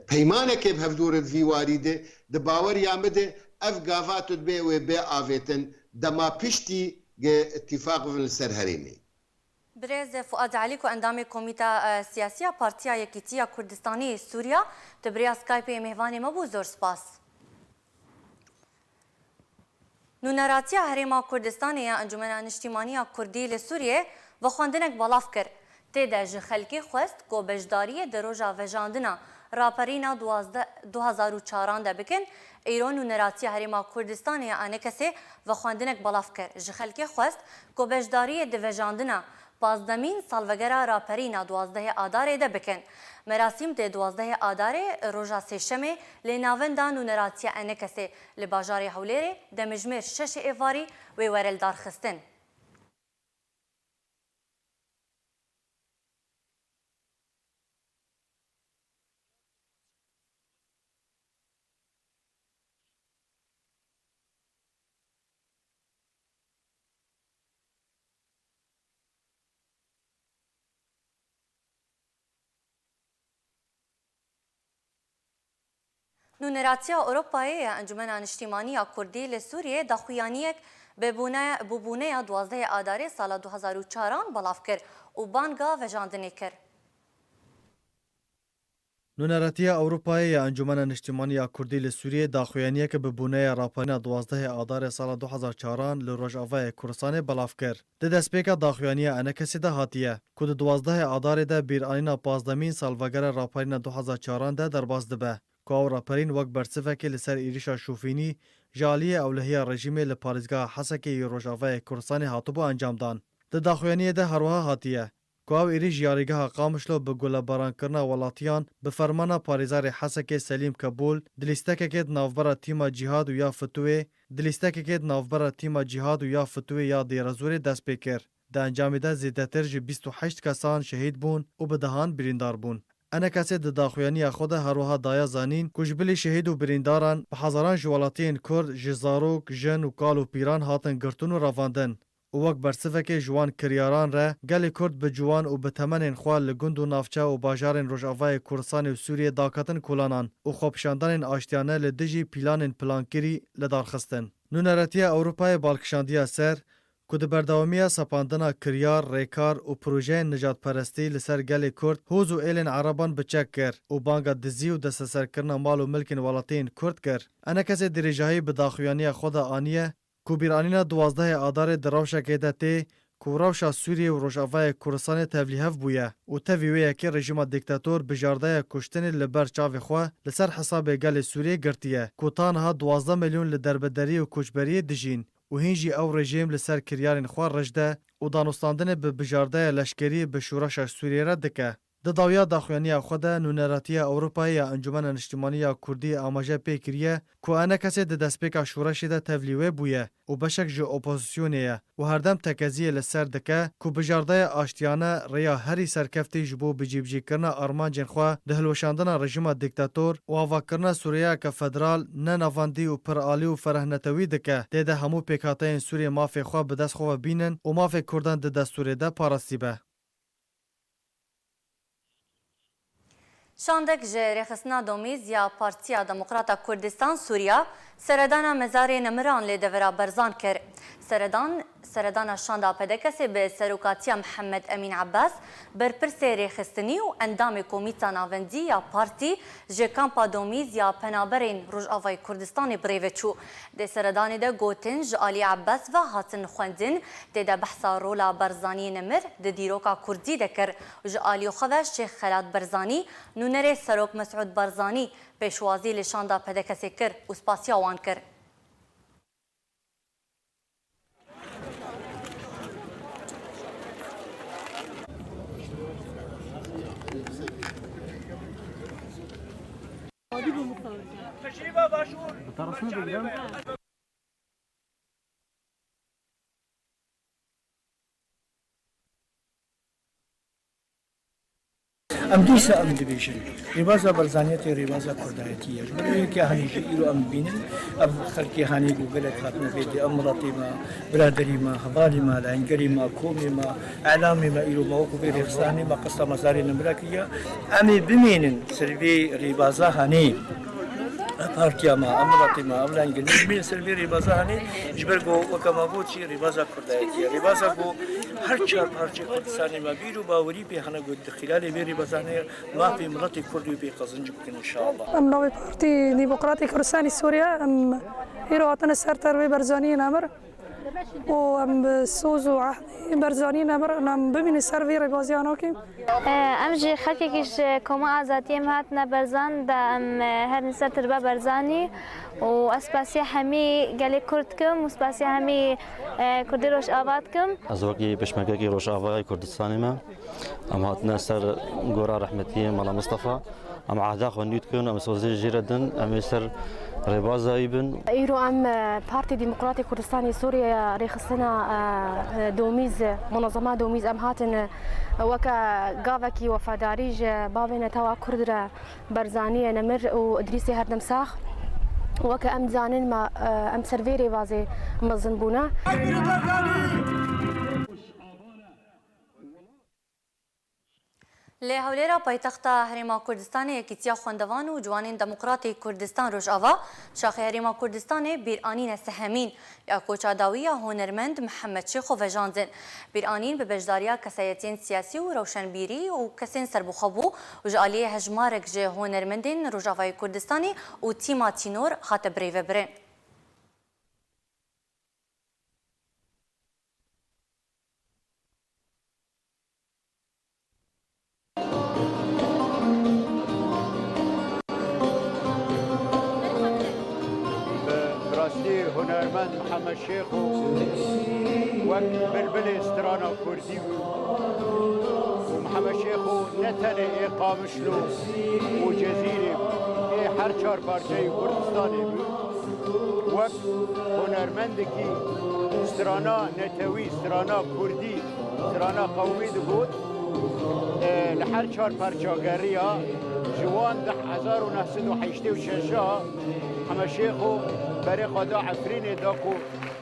peymanekê bi hevdû re di vî warî de, di baweriya min de ev gava tu dibê wê bê avêtin, dema piştî ge îtîfaq bibin li ser herêmê. Birêz Fuad Elî ku endamê Komîta, e, Siyasî ya Partiya Yekîtî ya Kurdistanî Sûriya, tu bi rêya Skypeê mêvanê me bû, zor spas. Nûneratiya Herêma Kurdistanê ya Encûmena Niştîmanî ya Kurdî li Sûriyê vexwendinek belav kir. Tê de ji xelkê xwest ku beşdariyê di roja vejandina raperîna duwazdeh, du hazar û çaran de bikin. Îro Nûneratiya Herêma Kurdistanê ya Enekesê vexwendinek belav kir. Ji xelkê xwest ku beşdariyê di vejandina pazdemîn salvegera raperîna duwazdehê Adarê de bikin. Merasîm dê duwazdehê Adarê, roja Sêşemê, li Navenda Nûneratiya Enekesê li bajarê Hewlêrê demijmêr şeşê êvarî wê were lidarxistin. Nûneratiya Ewropayê ya Encûmena Niştîmanî ya Kurdî li Sûriyê daxuyaniyek bi bûne-, bi bûneya duwazdehê Adarê sala du hazar û çaran belav kir û banga vejandinê kir. Nûneratiya Ewropayê ya Encûmena Niştîmanî ya Kurdî li Sûriyê daxuyaniyeke bi bûneya raperîna duwazdehê Adarê sala du hazar çaran li Rojavayê Kurdistanê belav kir. Di destpêka daxuyaniya Enekesê de hatiye, ku di duwazdehê Adarê de bîranîna pazdemîn salvegera raperîna du hazar çaran de derbas dibe, ku ew raperîn wek bersivekê li ser êrîşa şofînî ji aliyê ewlehiya rejîmê li parêzgeha Hesekê yê Rojavayê Kurdistanê hatibû encamdan. Di daxuyaniyê de herwiha hatiye, ku ew êrîş ji yarîgeha Qamişlo bi gulebarankirina welatiyan bi fermana parêzerê Hesekê Selîm Kebûl di lîstekekê di navbera tîma Cîhad û ya Fitûyê, di lîstekekê di navbera tîma Cîhad û ya Fitûyê ya Dêrezorê dest pê kir. Di encamê de zêdetir ji bîst û heşt kesan şehîd bûn û bi dehan birîndar bûn. Enekesê di daxuyaniya xwe de herwiha daye zanîn ku ji bilî şehîd û birîndaran bi hezaran ji welatiyên Kurd, ji zarok, jin û kal û pîran hatin girtin û revandin û wek bersivekê ji wan kiryaran re gelê Kurd bi ciwan û bi temenên xwe li gund û navçe û bajarên Rojavayê Kurdistanê û Sûriyê daketin kolanan û xwepişandanên aştiyane li dijî pîlanên plankirî li dar xistin. Nûneratiya Ewropayê bal kişandiya ser ku di berdewamiya sepandina kiryar, rêkar û projeyên nijadperestî li ser gelê Kurd, hoz û êlên Ereban bi çek kir û banga dizî û desteserkirina mal û milkên welatiyên Kurd kir. Enekesê dirêjahî bi daxuyaniya xwe de aniye ku bîranîna duwazdehê Adarê di rewşekê de tê ku rewşa Sûriyê û Rojavayê Kurdistanê tevlîhev bûye û tevî wê yekê rejîma dîktator bijardeya kuştinê li ber çavê xwe li ser hesabê gelê Sûriyê girtiye ku ta niha duwazdeh milyon li derbederî û koçberiyê dijîn û hîn jî ew rejîm li ser kiryarên xwe rijde û danûstandinê bi bijardeya leşkerî bi şoreşa Sûriyê re dike. Di dawiya daxuyaniya xwe de Nûneratiya Ewropayê ya Encûmena Niştimanî ya Kurdî amaje pê kiriye ku Enekesê di destpêka şoreşê de tevlî wê bûye û beşek ji opozisyonê ye û herdem tekeziyê li ser dike ku bijardeya aştiyane rêya herî serkeftî ji bo bicîbicîkirina armancên xwe di hilweşandina rejîma dîktator û avakirina Sûriyeyeke federal, ne navendî û piralî û ferehnetewî dike, tê de hemû pêkhateyên Sûriyê mafê xwe bi dest xwe ve bînin û mafê Kurdan di destûrê de parastî be. Şandek ji Rêxistina Domîz ya Partiya Demokrata Kurdistan Sûriya seredana mezarê nemiran li devera Berzan kir. Seredan, seredana şanda P D K S bi serokatiya Mihemed Emîn Ebbas, berpirsê rêxistinî û endamê Komîta Navendî ya partî ji kampa Domîz ya penaberên Rojavayê Kurdistanê bi rê ve çû. Di seredanê de gotin ji alî Ebbas ve hatin xwendin, tê de behsa rola Barzanî nemir di dîroka kurdî de kir. Ji alî xwe ve Şêx Xelat Barzanî, nûnerê Serok Mesûd Barzanî, pêşwazî li şanda P D K S kir û spasiya wan kir. Em dîsa em dibêjin, rêbaza Barzaniyetê rêbaza Kurdayetî ye. Ji ber wê yekê hanî jî îro em dibînin, ev xelkê hanî ku gelek hatine vê dê, ev miletê me, biraderî me, hevalî me, layengerî me, komê me, elamê me îro me wekî vê rêxistanê me qesta mezarê nemira kiriye. Em ê bimînin ser vê rêbaza hanê. Ev partiya me, ev miletê me, ev layengerî me, em ê bimînin ser vê rêbaza hanê. Ji ber ku weke me got jî rêbaza Kurdayetî ye. Rêbaza ku her çar parçeyê Kurdistanê me bîr û bawerî pê hene ku di xîlalê vê rêbazanê mafê miletê Kurdî pê qezinc bikin înşallah. Em navê Partî Demokratî Kurdistanê Sûriye, em îro hatine ser tervê Barzaniyê nemir û em bi soz û ehdê Barzaniyê nemir em bimînin ser vê rêbaziya nakin. Em jî xelkekî ji Koma Azadiyê em hatine Berzan de em herin ser terba Barzanî û ez spasiya hemî gelê Kurd dikim û spasiya hemî Kurdê Rojava dikim. Ez wekî pêşmergekî Rojavayê Kurdistanê me. Em hatine ser gora rehmetiyê Mela Mistefa. Em ehda xwe nû dikin, em sozê jê re din, em ê ser rêbaza wî bin. Îro em, e, Partî Demokratê Kurdistanê Sûriye ya rêxistina, e, e, Domîz, Munezema Domîz, em hatin, e, weke gavekî wefadarî ji bavê netewa Kurd re, Barzaniyê nemir û Idrîsê herdem sax. Weke em dizanin me, e, em ser vê rêbazê mezin bûne. Li Hewlêra paytexta Herêma Kurdistanê Yekîtiya Xwendevan û Ciwanên Demokratê Kurdistan Rojava, Şaxê Herêma Kurdistanê bîranîne sehemîn ya koça dawî ya hunermend Mihemed Şêxo vejandin. Bîranîn bi beşdariya kesayetiyên siyasî û rewşenbîrî û kesên serbixwe bû û ji aliyê hejmarek ji hunermendên Rojavayê Kurdistanê û tîma Tînor hate birêvebirin. Bi rastî hunermend Mihemed Şêxo wek bilbilê strana kurdî bû û Mihemed Şêxo ne tenê ê Qamişlo û Cezîrê bû, ê her çar parçeyê Kurdistanê bû. Wek hunermendekî strana netewî, strana kurdî, strana qewmî digot, e, li her çar perça geriya ji wan di hezar û neh sed û heştê û şeş a Heme Şêxo berê xwe da Efrînê da ku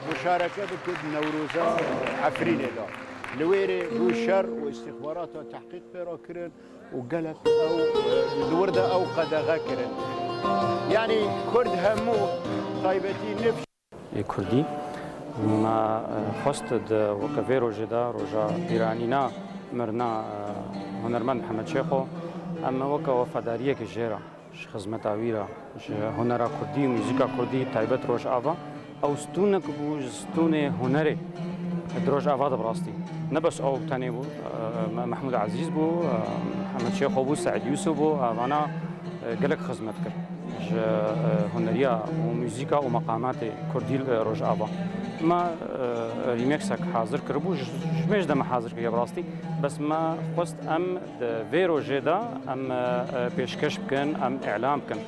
muşareke bike di Newroza Efrînê de. Li wê rê bû şer û îstîxbarata tehqîq pê re kirin. û gelek ew, e, li wir de ew qedexe kirin. Yanî Kurd hemû taybetî nifş. Ê Kurdî. Me, e, xwest di weke vê rojê de, roja bîranîna mirina, e, hunermend Mihemed Şêxo, em weke wefadariyekê jê re, ji xizmeta wî re, ji hunera Kurdî û muzîka Kurdî taybet Rojava, ew stûnek bû ji stûnê hunerê di Rojava de bi rastî. Ne bes ew tenê bû, e, Me-, Mehmûd Ezîz bû, e, Mihemed Şêxo bû, Seîd Yûsûf bû, e, vana, e, gelek xizmet kir ji, e, huneriya û muzîka û meqamatê Kurdî li Rojava. Me, e, remixek hazir kiribû, ji, ji mêj de me hazir kiriye bi rastî. Bes me xwest em di vê rojê de em, e, e, pêşkeş bikin, em îlan bikin,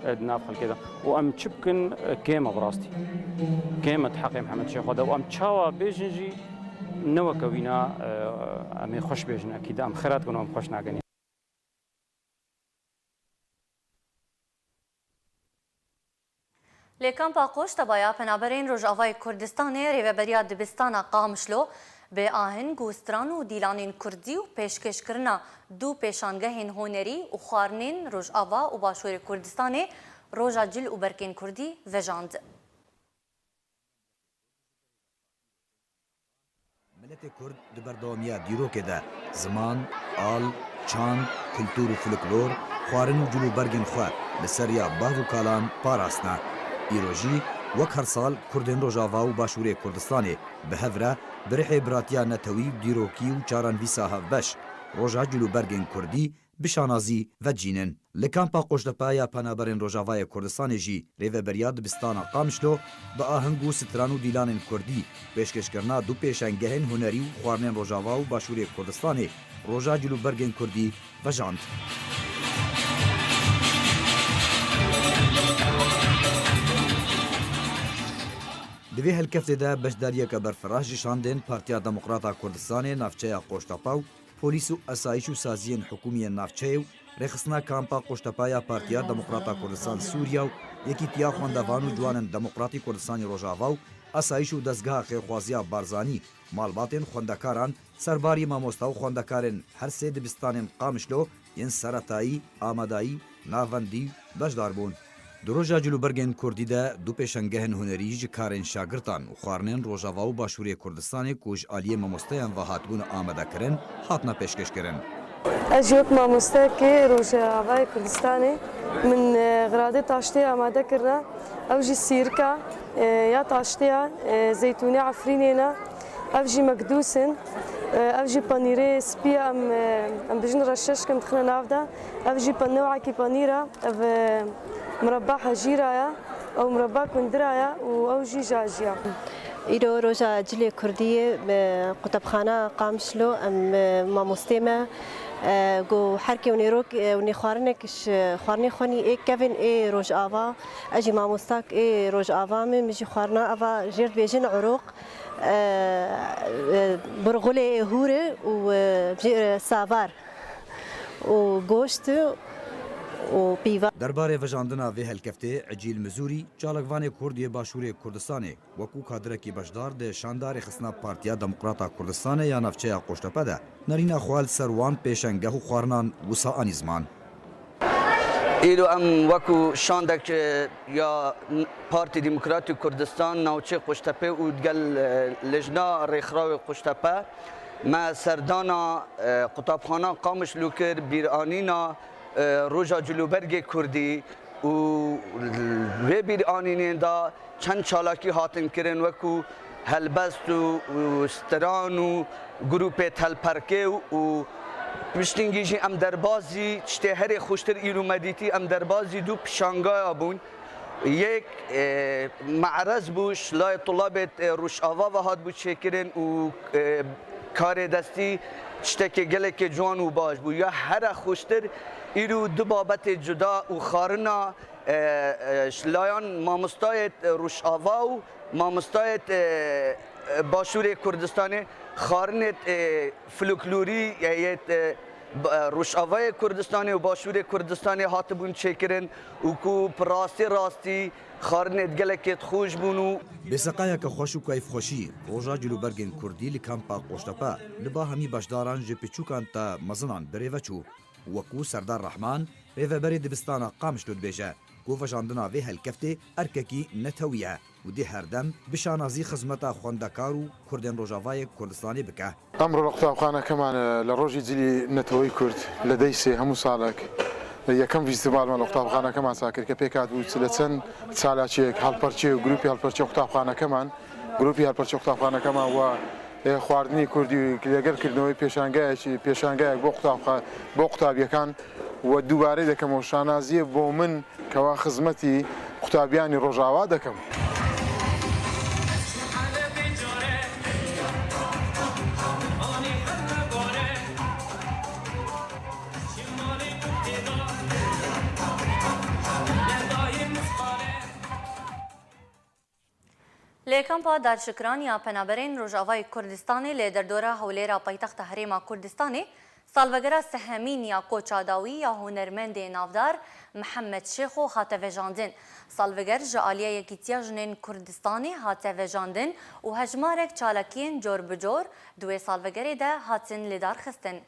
e, di nav xelkê de. Û em çi bikin, e, kêm e bi rastî. Kêm e di heqê Mihemed Şêxo de. Û em çawa bêjin jî ne weke wîna, e, em ê xweş bêjin. Ekîd em xêra dikin û em xweş nakin. Li Kampa Qoşteba ya Penaberên Rojavayê Kurdistanê Rêveberiya Dibistana Qamişlo Bi aheng û stran û dîlanên kurdî û pêşkêşkirina du pêşangehên hunerî û xwarinên Rojava û Başûrê Kurdistanê, Roja Cil û Bergên Kurdî vejand. Miletê Kurd di berdewamiya dîrokê de ziman, al, çand, kultur û folklor, xwarin û cil û bergên xwe li ser ya bav û kalan parastine. Îro jî wek her sal Kurdên Rojava û Başûrê Kurdistanê bi hev re bi rihê biratiya netewî, dîrokî û çarenivîsa hevbeş, Roja Cil û Bergên Kurdî bi şanazî vecînin. Li kampa Qoştepe ya Penaberên Rojavayê Kurdistanê jî rêveberiya dibistana Qamişlo bi aheng û stran û dîlanên kurdî, pêşkêşkirina du pêşengehên hunerî û xwarinên Rojava û Başûrê Kurdistanê, Roja Cil û Bergên Kurdî, vejand. Di vê helkeftê de beşdariyeke berfireh ji şandên Partiya Demokrata Kurdistanê navçeya Qoştepe û polîs û esayîş û saziyên hikûmî yên navçeyê û rêxistina kampa Qoştepe ya Partiya Demokrata Kurdistan Sûriya û Yekîtiya Xwendevan û Ciwanên Demokratî Kurdistanê Rojava û esayîş û dezgeha Xêrxwaziya Barzanî, malbatên xwendekaran, serbarî mamosta û xwendekarên her sê dibistanên Qamişlo yên seretayî, amadayî, navendî beşdar bûn. Di Roja Cil û Bergên Kurdî de du pêşengehên hunerî ji karên şagirtan û xwarinên Rojava û Başûrê Kurdistanê ku ji aliyê mamosteyan ve hatibûn amadekirin, hatine pêşkêşkirin. Ez jî wek mamosteyekê Rojavayê Kurdistanê min, e, xiradê taştê amade kirine. Ew jî sîrka, e, ya taştê ye, e, zeytûnê Efrînê ne. Ev jî mekdûs in. E, ev jî panîrê spî ye, em, e, em bijin reşeşk em dixine nav de. Ev jî pa-, newekî panîr e. Ev, e, mireba hejîra ye. Ew mireba kundira ye û ew jî jajî ye. Îro roja cilê kurdî ye, e, qutebxana Qamişlo, em, e, mamostê me, e, got her kê hûn ê rok, e, hûn ê xwarinek ji xwarinê xwenî ê kevin ê Rojava. Ez jî mamostak ê Rojava me, min jî xwarina eva jêr dibêjin eroq, e, e, burxulê hûr e û, e, jê, e, savar û goşt û pîva. Derbarê vejandina vê helkeftê Ecîl Mizûrî, çalakvanê Kurd yê Başûrê Kurdistanê, wekû kadirekî beşdar di şanda rêxistina Partiya Demokrata Kurdistanê ya navçeya Qoştepe de nerîna xwe li ser wan pêşengeh û xwarinan wisa anî ziman. Îro em wekû şandek, e, ya Partî Demokratî Kurdistan navçê Qoştepe û digel, e, Lijna Rêxirawê Qoştepe me serdana, e, qutabxana Qamişlo kir, bîranîna, e, Roja Cilûbergê Kurdî û vê bîranînên de çend çalakî hatin kirin, wekû helbest û, û stran û grûpê telperkê û, û piştîngî jî em derbazî tiştê herê xweştir îro me dîtî, em derbazî du pişangaya bûn. Yek, e, me'rez bû, ji layê tulabê, e, Rojava ve hatibû çêkirin û, e, karê destî tiştekê gelekê ciwan û baş bû. Ya here xweştir îro du babetê cuda û xwarina e, e, ji layan mamostayê, e, Rojava û mamostayê, e, e, Başûrê Kurdistanê, xwarinê, e, folklorî, e, yê, e, b-, e, Rojavayê Kurdistanê û Başûrê Kurdistanê hatibûn çêkirin û ku bi rastî rastî xwarinê gelekê xweş bûn û bêseqayeke xweş û keyfxweşî, roja cilûbergên kurdî li kampa Qoştepe li ba hemî beşdaran ji piçûkan ta mezinan bi rê ve çû. Wekû Serdar Rehman, rêveberê dibistana Qamişlo dibêje, ku vejandina vê helkeftê erkekî netewî ye û dê her dem bi şanazî xizmeta xwendekar û Kurdên Rojavayê Kurdistanê bike. ئەمڕۆ لە قوتابخانەکەمان، لە ڕۆژی جلی نەتەوەی کورد لە دەیسێ هەموو ساڵێک یەکەم فیستیڤالمان لە قوتابخانەکەمان ساکرد کە پێک هاتبوو لە چەند چالاکیەک، هەڵپەرچێ و گروپی هەڵپەرچێ قوتابخانەکەمان، گروپی هەڵپەرچێ قوتابخانەکەمان و، ئێ، خواردنی کوردی و لەگەڵ کردنەوەی پێشانگایەکی، پێشانگایەک بۆ قوتابخا-، بۆ قوتابیەکان و دووبارەی دەکەمەوە، شانازیە بۆ من کەوا خزمەتی قوتابیانی ڕۆژاوا دەکەم. Li kampa Darşikiran ya Penaberên Rojavayê Kurdistanê li derdora Hewlêra paytexta Herêma Kurdistanê Salvegera sihemîn ya koça dawî ya hunermendê navdar Mihemed Şêxo hate vejandin. Salveger ji aliyê Yekîtiya Jinên Kurdistanê hate vejandin û hejmarek çalakiyên cor bi cor di wê salvegerê de hatin lêdarxistin.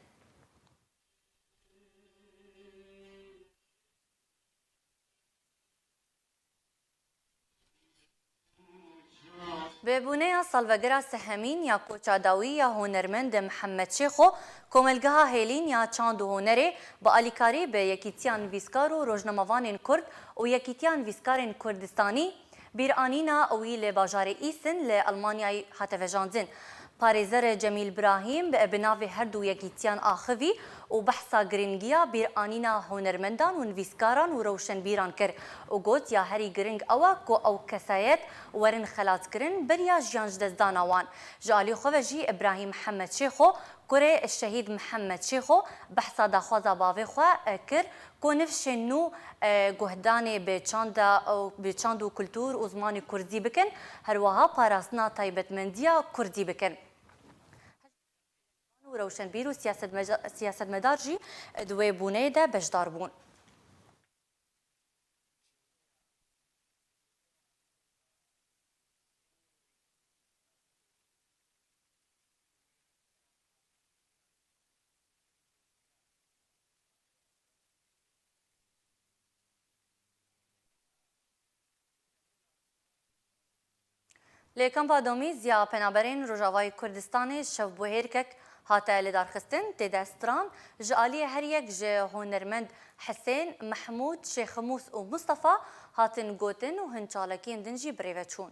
Bi bûneya salvegera sihemîn ya koça dawî ya hunermend Mihemed Şêxo, Komelgeha Hêlîn ya Çand û Hunerê bi alîkarî bi Yekîtiya Nivîskar û Rojnamevanên Kurd û Yekîtiya Nivîskarên Kurdistanî, bîranîna wî li bajarê Îsin li Almanyayê hate vejandin. Parêzer Cemîl Birahîm bi navê her du yekîtiyan axivî û behsa girîngiya bîranîna hunermendan û nivîskaran û rewşenbîran kir û got, ya herî giring ew e ku ew kesayet werin xelatkirin beriya jiyandestdana wan. Ji alî xwe ve jî Îbrahîm Mihemed Şêxo, kurê Şehîd Mihemed Şêxo, behsa daxwaza bavê xwe, e, kir ku nifşên nû, e, guhdanê bi çanda, bi çand û kultur û zimanê kurdî bikin, herwiha parastina taybetmendiya kurdî bikin. Û rewşenbîr û siyasetmeca-, siyasetmedar jî di wê bûneyê de beşdar bûn. Li kampa domîz ya Penaberên Rojavayê Kurdistanê şevbûhêrkek hate lidarxistin, tê de stran ji aliyê her yek ji hunermend Hisên, Mehmûd, Şêximûs û Mustafa hatin gotin û hin çalakiyên din jî birêve çûn.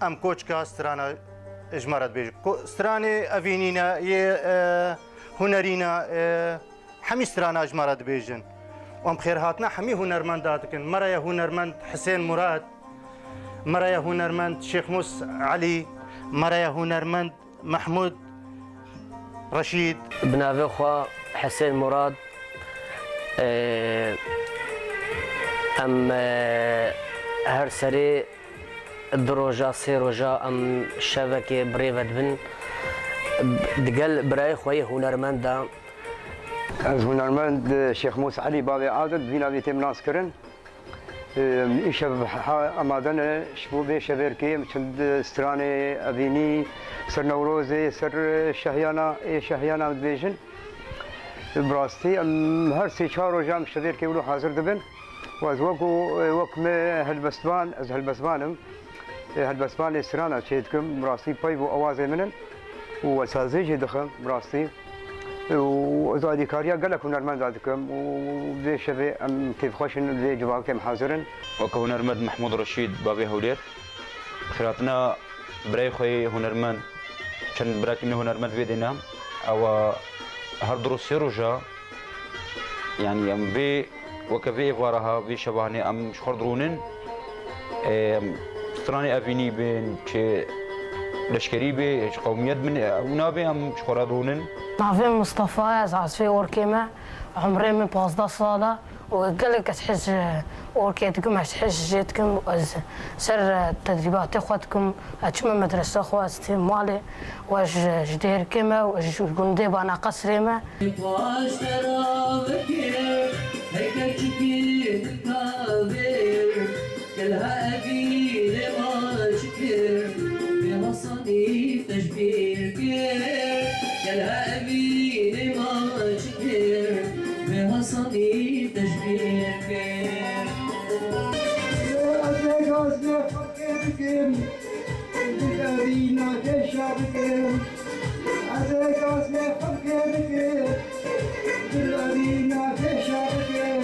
Em koçka strana ji me re dibêjin. Ko-, stranê evînî ne, yê, e, hunerî ne, e, hemî strana ji me re dibêjin. Û em xêrhatina hemî hunermenda dikin. Me re ye hunermend Hisên Murad, me re ye hunermend Şêxmûs Elî, me re ye hunermend Mehmûd Reşîd. Bi navê xwe Hisên Murad. Ee, em, ee, her serê du roja, sê roja em şevekê bi rê ve dibin. Digel birayê xwe yê hunermend de. Ez hunermend Şêxmûs Elî, bavê Adil, bi vî navê têm nas kirin. Îşev ha-, amade ne ji bo vê şevêrkê em çend stranê evînî ser Newrozê, ser şehiyana, ê şehiyana em dibêjin. Bi rastî em her sê çar roja em şevêrkê wilo hazir dibin. Û ez wekû, wek me helbestvan, ez helbestvan im. Helbestvanê strana çê dikim, bi rastî peyv û awazê min in. Û ez sazê jî dixim, bi rastî. Û ez alîkariya gelek hunermenda dikim û vê şevê em kêfxweş in, vê civakê em hazir in. Weke hunermend Mehmûd Reşîd, bavê Hewlêr, xiratina birayê xwe yê hunermend, çend birakî me hunermend vê dêne, ew a her du roj sê roja, yanî em vê, weke vê êvara ha, vê şevanê em ji xwe re dirûnin. Em, stranê evînî bên, çi leşkerî bê, çi qewmiyet bin, ew nabê, em ji xwe re rûnin. Navê Mustafa ye, ez asfê orkê me, umrê min pazdeh sal e û gelek ez hej orkê dikim, ez hej jê dikim û ez ser tedrîbatê xwe dikim. Ez çime medrese xwe, ez têm malê û ez ji, ji dêrikê me û ez ji gundê Bana Qesrê me. Paştera vekê, heke çikî dikavê, gel ha evînê ma çikir, bê hasanî teşbîr kir. Gel ha evînê ma çikir, bê hasanî teşbîr kir. Ez ê gaz ne fakir kim, dil evîna keşa bikim. Ez ê gaz ne fakir kim, dil evîna keşa bikim.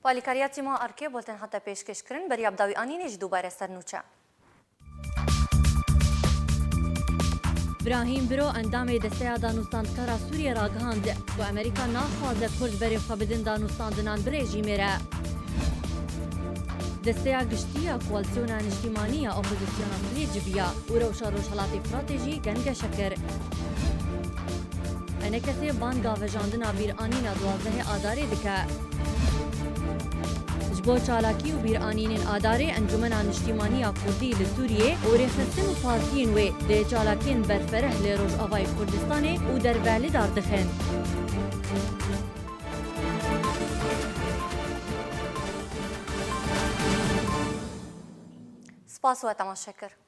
Bi alîkariya tîma Arkê bultên hate pêşkêşkirin, beriya bi dawî anînê jî dubare ser nûçe. Brahîm Biro, endamê Desteya Danûstandkara Sûriyê ragihand ku Amerîka naxwaze Kurd berê xwe bidin danûstandinan bi rejîmê re. Desteya Giştî ya Koalîsyona Niştîmanî ya Opozîsyona Sûriyê civiya û rewşa Rojhelatê Firatê jî gengeşe kir. Enekesê banga vejandina bîranîna duwazdehê Adarê dike. Ji bo çalakî û bîranînên Adarê, Encûmena Niştîmanî ya Kurdî li Sûriyê û rêxistin û partiyên wê dê çalakiyên berfereh li Rojavayê Kurdistanê û derve li dar dixin. Spas we temaşe kir.